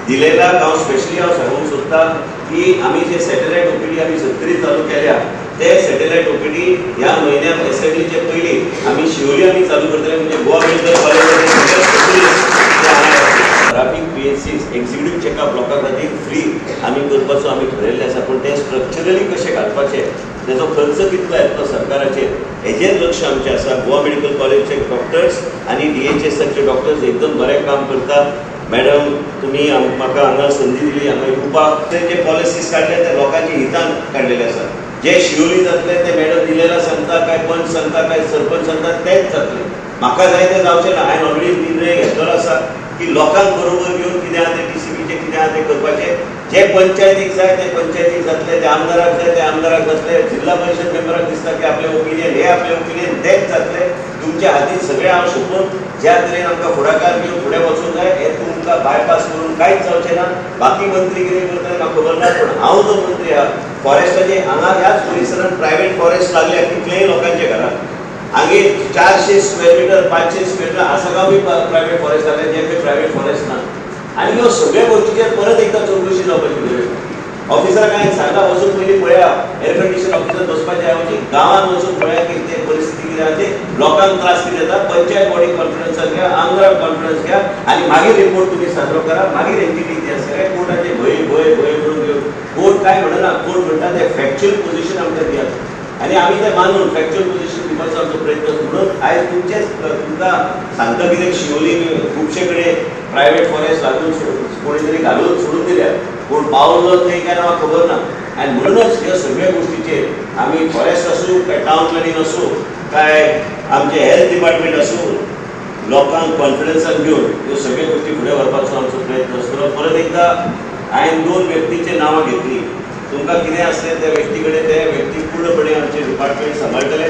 दिलेलाक हांव स्पेशली हांव सांगूंक सोदता की आमी जे सॅटेलायट ओपीडी आमी सत्तरी चालू केल्या ते सॅटेलायट ओपीडी ह्या म्हयन्याक एसेंब्लीचे पयलीं आमी शिवोली आमी चालू करतले. म्हणजे गोवा मेडिकल कॉलेजाचे सगळे स्पेशलिस्ट ते हांगा traffic PHC executive checkup लोकां खातीर फ्री आमी करपाचो आमी ठरयल्लें आसा. पूण तें स्ट्रक्चरली कशें घालपाचें, तेजो खर्च कितलो येतलो सरकाराचेर हेजेर लक्ष आमचें आसा. गोवा मेडिकल कॉलेजचे डॉक्टर्स आनी डीएचएसाचे डॉक्टर्स एकदम बरें काम करतात. मॅडम, तुमी म्हाका हांगा संदी दिली हांगा येवपाक. ते जे पॉलिसीज काडले ते लोकांच्या हितान काडलेले आसा. जे शिवोली जातले ते मॅडम दिलेला सांगता, काय पंच सांगता, काय सरपंच सांगता, तेच जातले. म्हाका जाय तें जावचें ना. हांवें ऑलरेडी निर्णय घेतलेलो आसा की लोकांक बरोबर घेवन कितें आहा तें टीसीबीचें कितें आहा तें करपाचें. जे पंचायतीक जाय ते पंचायतीक जातले, ते आमदाराक जाय ते आमदाराक जातले, जिल्हा परिशद मेंबराक दिसता की आपलें ओपिनियन हे आपलें ओपिनियन तेच जातले. तुमच्या हातीन सगळें हांव सोंपून ज्या तरेन आमकां फुडाकार घेवन फुडें वचूंक जाय हें तुमकां बायपास करून कांयच जावचें ना. बाकी मंत्री कितें करतले म्हाका खबर ना, पूण हांव जो मंत्री आहा फॉरेस्टाचे हांगा ह्याच परिसरांत प्रायवेट फॉरेस्ट लागल्या कितलेय लोकांच्या घरांत. हांगे 400 square metre 500 square metre Assagao बी प्रायवेट फॉरेस्ट लागले, जे खंय प्रायवेट फॉरेस्ट ना. आनी ह्यो सगळ्या गोश्टीचेर परत एकदां चवकशी जावपाची गरज. ऑफिसराक हांवें सांगलां वचून पयलीं पळया, एयर कंडिशन ऑफिसर बसपाचे ऐवजी गांवांत वचून पळया की ते परिस्थिती कितें आहा, ते लोकांक त्रास कितें जाता. पंचायत बॉडी कॉन्फिडन्सान घ्या, आमदाराक कॉन्फिडन्स घ्या आनी मागीर रिपोर्ट तुमी सादरो करा. मागीर एनजीटी ते सगळे कोर्टाचे भंय भंय भंय करून घेवन कोर्ट काय म्हणना, कोर्ट म्हणटा ते फॅक्च्युअल पोझिशन आमकां दियात आनी आमी ते मानून फॅक्च्युअल पोझिशन दिवपाचो आमचो प्रयत्न. म्हणून आयज तुमचेच तुमकां सांगता कितें, शिवोली खुबशे कडेन प्रायवेट फॉरेस्ट लागून कोणी तरी घालून सोडून दिल्या, कोण पावलो थंय काय ना म्हाका खबर ना. आनी म्हणूनच ह्या सगळ्या गोश्टीचेर आमी फॉरेस्ट आसूं काय टावन प्लॅनिंग आसूं काय आमचें हेल्थ डिपार्टमेंट आसूं, लोकांक कॉन्फिडन्सान घेवन ह्यो सगळ्यो गोश्टी फुडें व्हरपाचो आमचो प्रयत्न आसतलो. परत एकदां हांवें 2 व्यक्तींची नांवां घेतलीं. तुमकां कितें आसलें त्या व्यक्ती कडेन, त्या व्यक्ती पूर्णपणे आमचें डिपार्टमेंट सांबाळटलें.